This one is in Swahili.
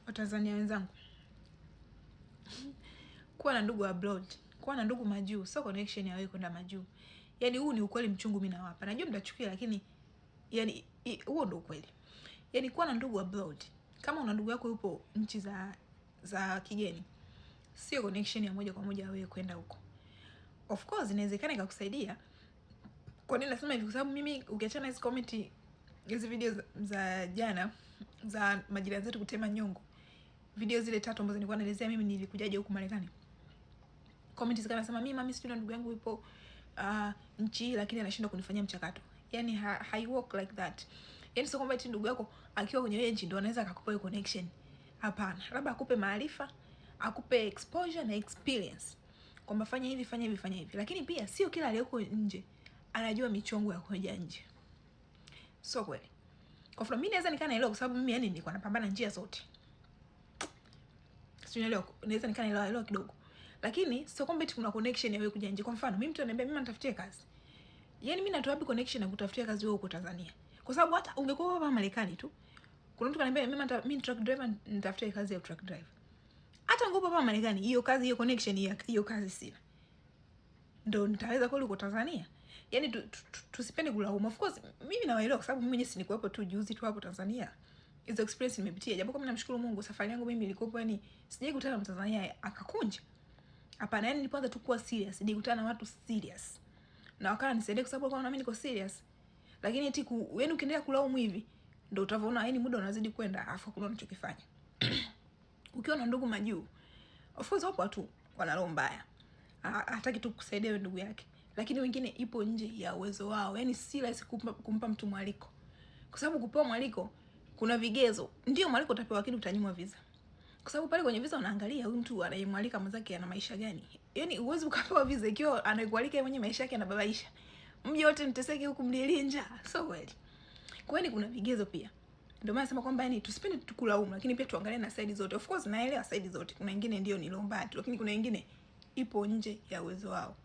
Watanzania wenzangu, kuwa na ndugu abroad, kuwa na ndugu majuu sio connection ya wewe kwenda majuu. Yaani huu ni ukweli mchungu mimi nawapa. Najua mtachukia, lakini yani huo ndio ukweli. Yaani kuwa na ndugu abroad, kama una ndugu yako yupo nchi za kigeni, sio connection ya moja kwa moja wewe kwenda huko. Of course inawezekana ikakusaidia. Kwa nini nasema hivi? Kwa sababu mimi, ukiachana hizi comment, hizi video za jana za majirani zetu kutema nyongo, video zile tatu ambazo nilikuwa naelezea mimi nilikujaje huku Marekani, comment zikawa nasema mimi mami sijui na ndugu yangu yupo nchi hii lakini anashindwa kunifanyia mchakato. Yani hai work like that. Yani sio kwamba eti ndugu yako akiwa kwenye hiyo nchi ndio anaweza akakupa hiyo connection. Hapana, labda akupe maarifa, akupe exposure na experience kwamba fanya hivi, fanya hivi, fanya hivi. Lakini pia sio kila aliyeko nje anajua michongo ya kuja nje. Sio kweli. Kwa mfano mimi naweza nikaa naelewa kwa sababu mimi yani nilikuwa napambana njia zote. Sio, naelewa, naweza nikaa naelewa elewa kidogo. Lakini sio kwamba eti kuna connection ya wewe kuja nje. Kwa mfano mimi mtu ananiambia mimi nitafutie kazi. Yaani mimi natoa wapi connection ya kutafutia kazi wewe uko Tanzania? Kwa sababu hata ungekuwa hapa Marekani tu, kuna mtu kaniambia mimi truck driver, nitafutie kazi ya truck driver. Hata ungekuwa hapa Marekani, hiyo kazi, hiyo connection hiyo kazi sina. Ndio nitaweza kweli uko Tanzania? Yaani tusipende kulaumu. Of course mimi nawaelewa kwa sababu mimi mwenyewe si nilikuwepo tu juzi tu hapo Tanzania. Hizo experience nimepitia. Japo kama namshukuru Mungu, safari yangu mimi ilikuwa, yani sijai kutana na Mtanzania akakunja. Hapana, yani nilipoanza tu kuwa serious, nilikutana na watu serious. Na wakawa nisaidia kwa sababu walikuwa wanaamini niko serious. Lakini eti yaani ukiendelea kulaumu hivi ndio utavyoona, yani muda unazidi kwenda afu hakuna unachokifanya. Ukiwa na ndugu majuu, of course wapo watu wana roho mbaya. Hataki tu kusaidia wewe ndugu yake. Lakini wengine ipo nje ya uwezo wao. Yaani si rahisi kumpa mtu mwaliko. Kwa sababu kupewa mwaliko kuna vigezo. Ndio mwaliko utapewa, lakini utanyimwa visa. Kwa sababu pale kwenye visa wanaangalia huyu mtu anayemwalika mwenzake ana maisha gani. Yaani huwezi ukapewa visa ikiwa anayekualika yeye mwenyewe maisha yake yanababaisha. Mje wote mteseke huku mlilie njaa. So kweli. Kwa hiyo kuna vigezo pia. Ndio maana nasema kwamba yani tusipende tu kulaumu, lakini pia tuangalie na side zote. Of course naelewa side zote. Kuna wengine ndio ni roho mbaya tu, lakini kuna wengine ipo nje ya uwezo wao.